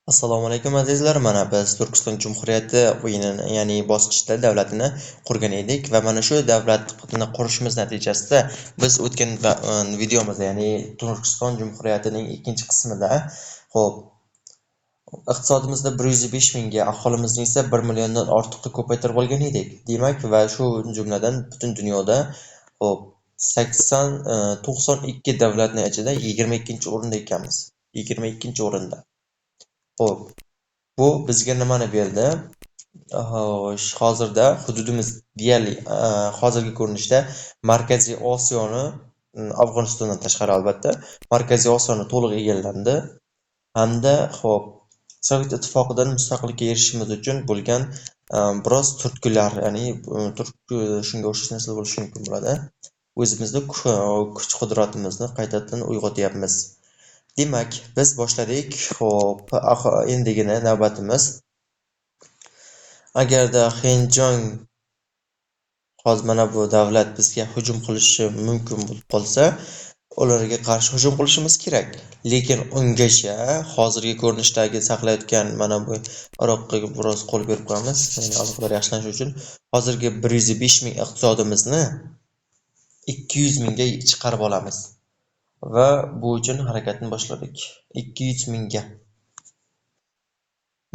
Assalomu alaykum azizlar. Mana biz Turkiston Jumhuriyati o'yinini, ya'ni bosqichda davlatini qurgan edik va mana shu davlatni qurishimiz natijasida biz o'tgan videomizda, ya'ni Turkiston Jumhuriyatining ikkinchi qismida, xo'p, iqtisodimizni 105 mingga, aholimizni esa 1 milliondan ortiqqa ko'paytirib olgan edik. Demak, va shu jumladan butun dunyoda, xo'p, 92 davlatning ichida 22-o'rinda ekanmiz. 22-o'rinda. Xo'p, bu bizga nimani berdi? Xo'sh, hozirda hududimiz deyarli hozirgi ko'rinishda Markaziy Osiyoni, Afg'onistondan tashqari albatta, Markaziy Osiyoni to'liq egallandi hamda xo'p, Sovet Ittifoqidan mustaqillikka erishishimiz uchun bo'lgan biroz turtkilar, ya'ni turtki shunga o'xshash narsalar bo'lishi mumkin bo'ladi. O'zimizni kuch-qudratimizni qaytadan uyg'otyapmiz. Demak, biz boshladik. Xo'p, endigina navbatimiz. Agarda Xenjong hozir mana bu davlat bizga hujum qilishi mumkin bo'lib qolsa, ularga qarshi hujum qilishimiz kerak. Lekin ungacha hozirgi ko'rinishdagi saqlayotgan mana bu Iroqqa biroz qo'l berib qo'yamiz, ya'ni aloqalar yaxshilanishi uchun hozirgi 105 ming iqtisodimizni 200 mingga chiqarib olamiz. Va bu uchun harakatni boshladik. 200 mingga.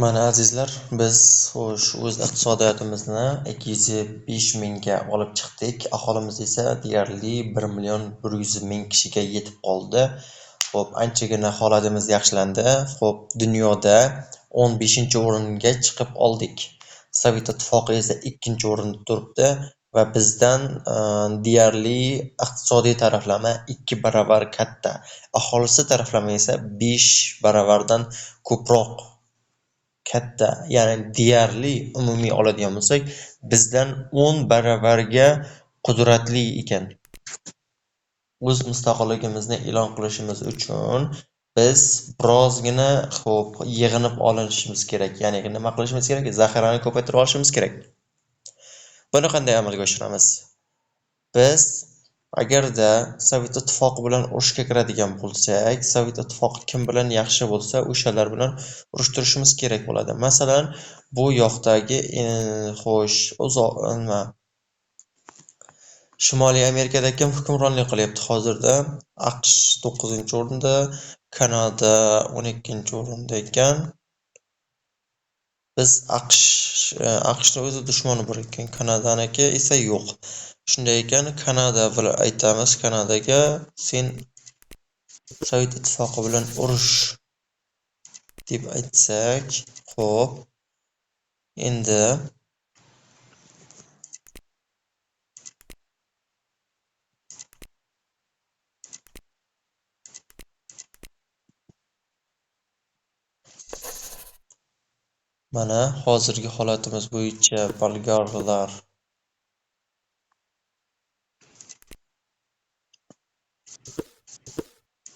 Mana azizlar, biz xo'sh o'z iqtisodiyotimizni 205 mingga olib chiqdik. Aholimiz esa deyarli 1 million 100 ming kishiga yetib qoldi. Xo'p, anchagina holatimiz yaxshilandi. Xo'p, dunyoda 15-o'ringa chiqib oldik. Sovet Ittifoqi esa 2-o'rinda turibdi va bizdan deyarli iqtisodiy taraflama 2 baravar katta. Aholisi taraflama esa 5 baravardan ko'proq katta. Ya'ni deyarli umumiy oladigan bo'lsak, bizdan 10 baravarga qudratli ekan. O'z mustaqilligimizni e'lon qilishimiz uchun biz birozgina xo'p yig'inib olinishimiz kerak. Ya'ni nima qilishimiz kerak? Zaxirani ko'paytirib olishimiz kerak. Buni qanday amalga oshiramiz? Biz agarda Sovet Ittifoqi bilan urushga kiradigan bo'lsak, Sovet Ittifoqi kim bilan yaxshi bo'lsa, o'shalar bilan urushtirishimiz kerak bo'ladi. Masalan, bu yoqdagi xo'sh, uzoq nima? Shimoliy Amerikada kim hukmronlik qilyapti hozirda? AQSh 9-o'rinda, Kanada 12-o'rinda ekan. Biz AQShni o'zi dushmani bor ekan, Kanadaniki esa yo'q. Shunday ekan, Kanada bilan aytamiz, Kanadaga sen Sovet Ittifoqi bilan urush deb aytsak, xo'p, endi mana hozirgi holatimiz bo'yicha bolgarlar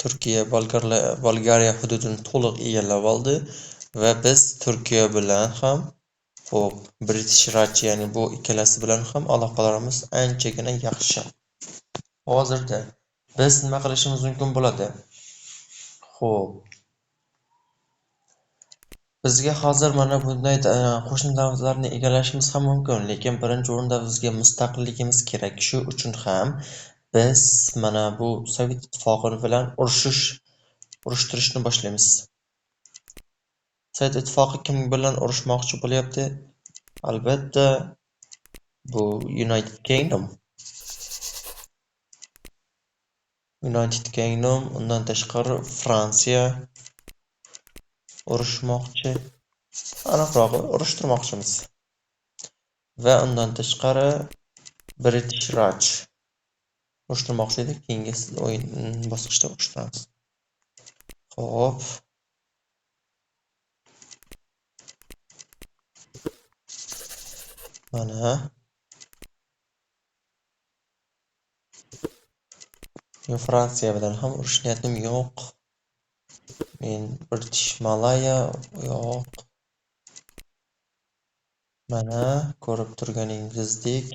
Turkiya Bolgariya hududini to'liq egallab oldi va biz Turkiya bilan ham, xo'p, British Raj, ya'ni bu ikkalasi bilan ham aloqalarimiz anchagina yaxshi. Hozirda biz nima qilishimiz mumkin bo'ladi? Xo'p, bizga hozir mana bunday qo'shni davlatlarni egallashimiz ham mumkin, lekin birinchi o'rinda bizga mustaqilligimiz kerak. Shu uchun ham biz mana bu Sovet Ittifoqi bilan urushtirishni boshlaymiz. Sovet Ittifoqi kim bilan urushmoqchi bo'lyapti? Albatta, bu United Kingdom. United Kingdom, undan tashqari Fransiya urushmoqchi. Aniqrog'i urushtirmoqchimiz. Va undan tashqari British Raj urushtirmoqchi edik. Keyingi o'yin bosqichda urushtiramiz. Xo'p. Mana men Fransiya bilan ham urush niyatim yo'q. Men British Malaya yo'q. Mana ko'rib turganingizdek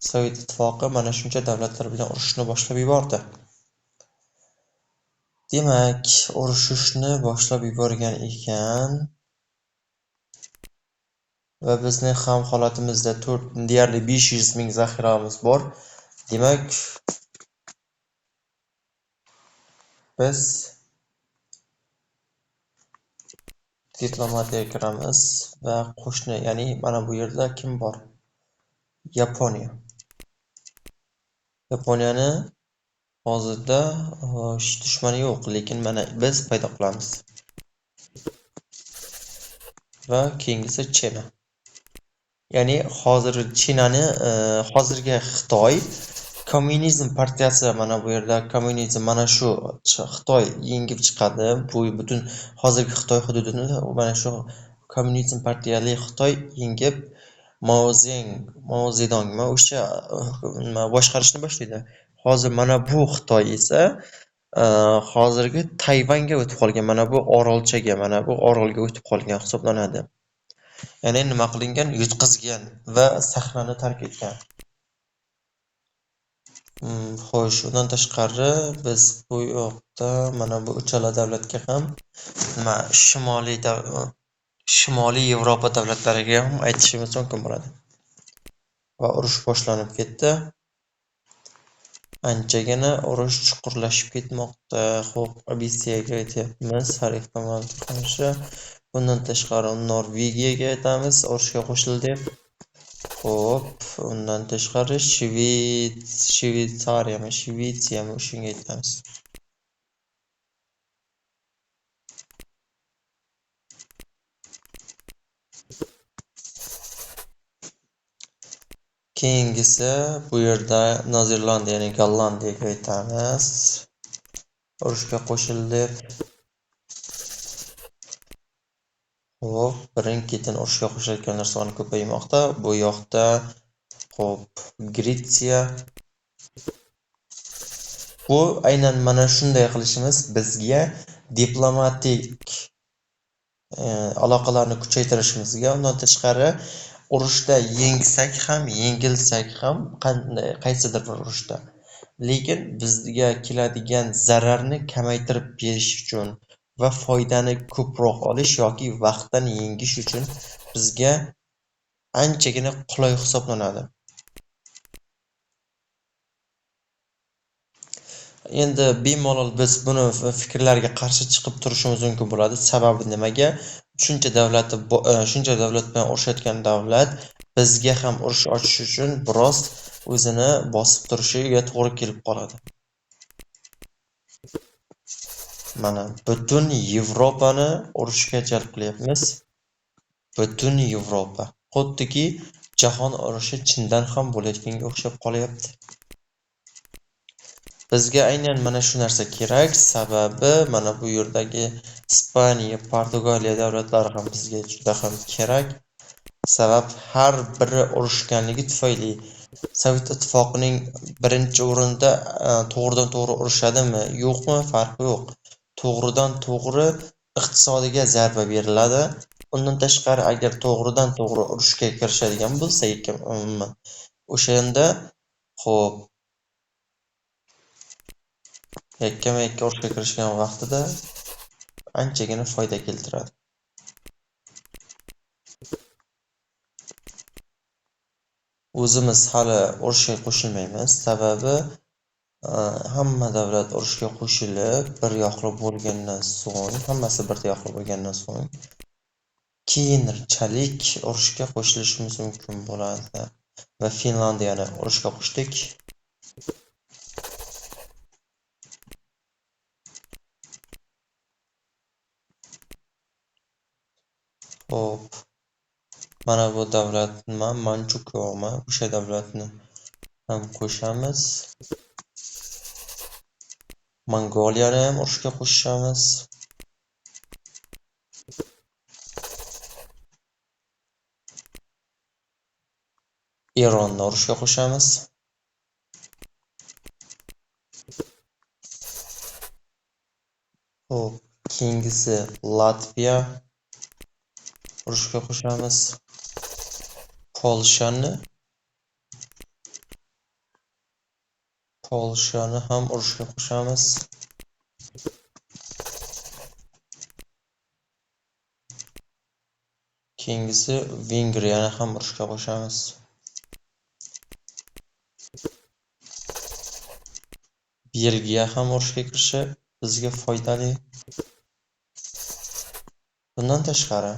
Sovet Ittifoqi mana shuncha davlatlar bilan urushni boshlab yubordi. Demak, urushishni boshlab yuborgan ekan. Va bizni ham holatimizda deyarli 500 ming zaxiramiz bor. Demak, biz diplomatiyaga kiramiz va qo'shni, ya'ni mana bu yerda kim bor? Yaponiya. Yaponiyani hozirda dushmani yo'q, lekin mana biz paydo qilamiz. Va keyingisi China. Ya'ni hozir Chinani, hozirgi Xitoy kommunizm partiyasi, mana bu yerda kommunizm, mana shu Xitoy yengib chiqadi. Bu butun hozirgi Xitoy hududini mana shu kommunizm partiyali Xitoy yengib Mao Zedongmi o'sha boshqarishni boshlaydi. Hozir mana bu Xitoy esa hozirgi Tayvanga o'tib qolgan, mana bu orolchaga, mana bu orolga o'tib qolgan hisoblanadi. Ya'ni nima qilingan? Yutqizgan va sahnani tark etgan. Xo'sh, undan tashqari biz bu yoqda mana bu uchala davlatga ham nima Shimoliy Yevropa davlatlariga ham aytishimiz mumkin bo'ladi. Va urush boshlanib ketdi. Anchagina urush chuqurlashib ketmoqda. Xo'p, Abissiyaga aytyapmiz har ehtimolga qarshi. Bundan tashqari Norvegiyaga aytamiz, urushga qo'shil deb. Xo'p, undan tashqari Shvetsiyami, Shvetsiyami o'shanga aytamiz. Keyingisi bu yerda Nozelandiya, ya'ni Gollandiyaga aytamiz. Urushga qo'shil deb. Xo'p, birin-ketin urushqa qo'shilayotganlar soni ko'paymoqda. Bu yoqda xo'p, Gretsiya. Bu aynan mana shunday qilishimiz bizga diplomatik aloqalarni kuchaytirishimizga, undan tashqari urushda yengsak ham, yengilsak ham, qanday qaysidir bir urushda, lekin bizga keladigan zararni kamaytirib berish uchun va foydani ko'proq olish yoki vaqtdan yengish uchun bizga anchagina qulay hisoblanadi. Endi bemalol biz buni fikrlarga qarshi chiqib turishimiz mumkin bo'ladi. Sababi nimaga? Shuncha davlat bilan urushayotgan davlat bizga ham urush ochish uchun biroz o'zini bosib turishiga to'g'ri kelib qoladi. Mana butun Yevropani urushga jalb qilyapmiz. Butun Yevropa. Xuddiki jahon urushi chindan ham bo'layotganga o'xshab qolyapti. Bizga aynan mana shu narsa kerak. Sababi mana bu yerdagi Ispaniya, Portugaliya davlatlari ham bizga juda ham kerak. Sabab har biri urushganligi tufayli Sovet Ittifoqining birinchi o'rinda to'g'ridan to'g'ri urushadimi, yo'qmi, farqi yo'q. To'g'ridan to'g'ri iqtisodiga zarba beriladi. Undan tashqari agar to'g'ridan to'g'ri urushga kirishadigan bo'lsa, umuman o'shanda xo'p yakkama-yakka urushga kirishgan vaqtida anchagina foyda keltiradi. O'zimiz hali urushga qo'shilmaymiz. Sababi hamma davlat urushga qo'shilib, bir yoqli bo'lgandan so'ng, hammasi bir yoqli bo'lgandan so'ng keyinchalik urushga qo'shilishimiz mumkin bo'ladi. Va Finlandiyani urushga qo'shdik. Xo'p, mana bu davlat nima? Manchukuomi? O'sha davlatni ham qo'shamiz. Mongoliyani ham urushga qo'shamiz. Eronni urushga qo'shamiz. Xo'p, keyingisi Latviya urushga qo'shamiz. Polshani ham urushga qo'shamiz. Keyingisi Vengriyani ham urushga qo'shamiz. Belgiya ham urushga kirishi bizga foydali. Bundan tashqari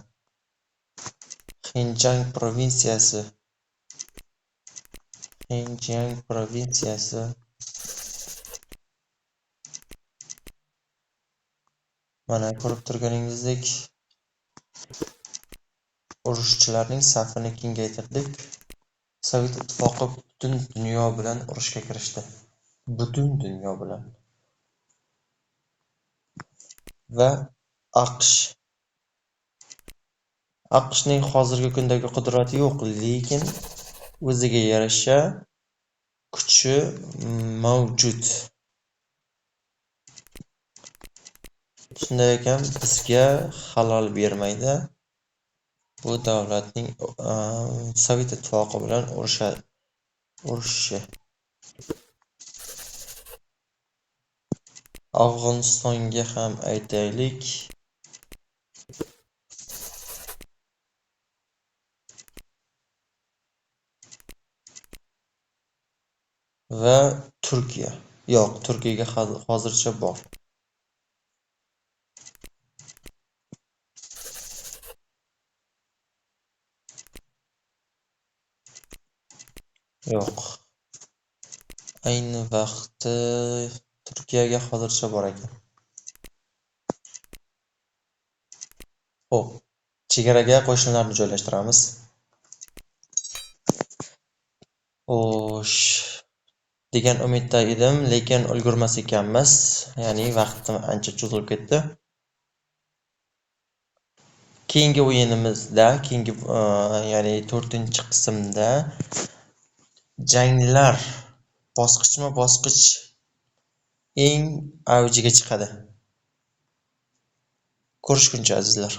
Xinjiang provinsiyasi mana ko'rib turganingizdek urushchilarning safini kengaytirdik. Sovet Ittifoqi butun dunyo bilan urushga kirishdi. Butun dunyo bilan. Va AQSh. AQShning hozirgi kundagi qudrati yo'q, lekin o'ziga yarasha kuchi mavjud. Shunday ekan, bizga xalal bermaydi. Bu davlatning Sovet Ittifoqi bilan urushishi. Afg'onistonga ham aytaylik. Va Turkiya. Yo'q, Turkiyaga hozircha bor. Yo'q. Ayni vaqtda Turkiyaga hozircha bor ekan. Xo'p, chegaraga qo'shinlarni joylashtiramiz. Xo'sh, degan umidda edim, lekin ulgurmas ekanmiz. Ya'ni vaqtim ancha cho'zilib ketdi. Keyingi o'yinimizda, keyingi ya'ni 4-qismda janglar bosqichma-bosqich eng avjiga chiqadi. Ko'rishguncha azizlar.